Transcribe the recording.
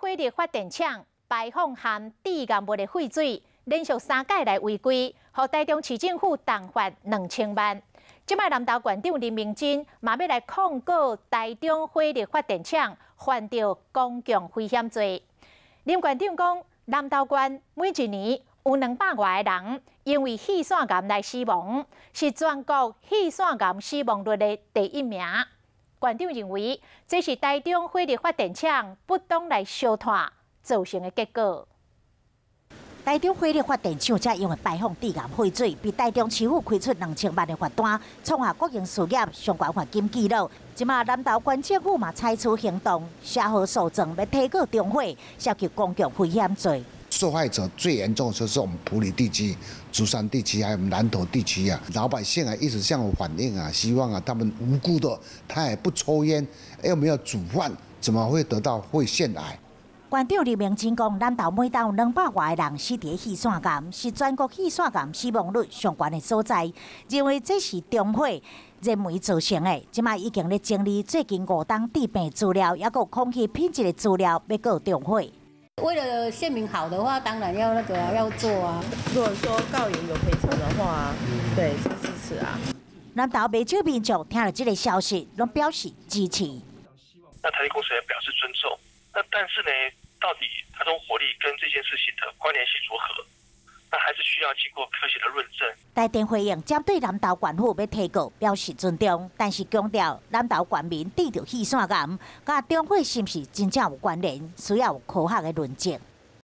中火力發電廠排放含致癌物的廢水，連續三擺來違規，予台中市政府重罰2000萬。這擺南投縣長林明珍嘛欲來控告台中火力發電廠犯著公共危險罪。林縣長講，南投縣每一年有200外個人因為肺腺癌來死亡，是全國肺腺癌死亡率的第一名。縣長認為，這是台中火力發電廠不當來燒炭造成的結果。台中火力發電廠才因為排放致癌廢水，被台中市府開出2000萬的罰單，創下國營事業上懸罰金紀錄。這馬南投縣政府嘛採取行動，寫好訴狀欲提告中火，涉及公共危險罪。受害者最嚴重就是我們埔里地區、竹山地區還有南投地區啊，老百姓啊一直向我反映啊，希望啊他們無辜的，他也不抽菸，又沒有煮飯，怎麼會得到肺腺癌？縣長林明珍講，南投每冬有200外個人死佇肺腺癌，是全國肺腺癌死亡率上懸的所在。認為這是中火燃煤造成的，這馬已經咧整理最近5冬致病資料，抑閣空氣品質的資料，欲告中火。為了縣民好的話，當然要那個要做啊。如果說告贏有賠償的話，對，是支持啊。南投袂少民眾聽著這个消息，攏表示支持。那台電公司也表示尊重。那但是呢，到底台中火力跟這件事情的關聯性如何？那還是需要經過科學的論證。台電回應針對南投縣府欲提告表示尊重，但是強調南投縣民得著肺腺癌，佮中火是毋是真正有關聯，需要有科學的論證。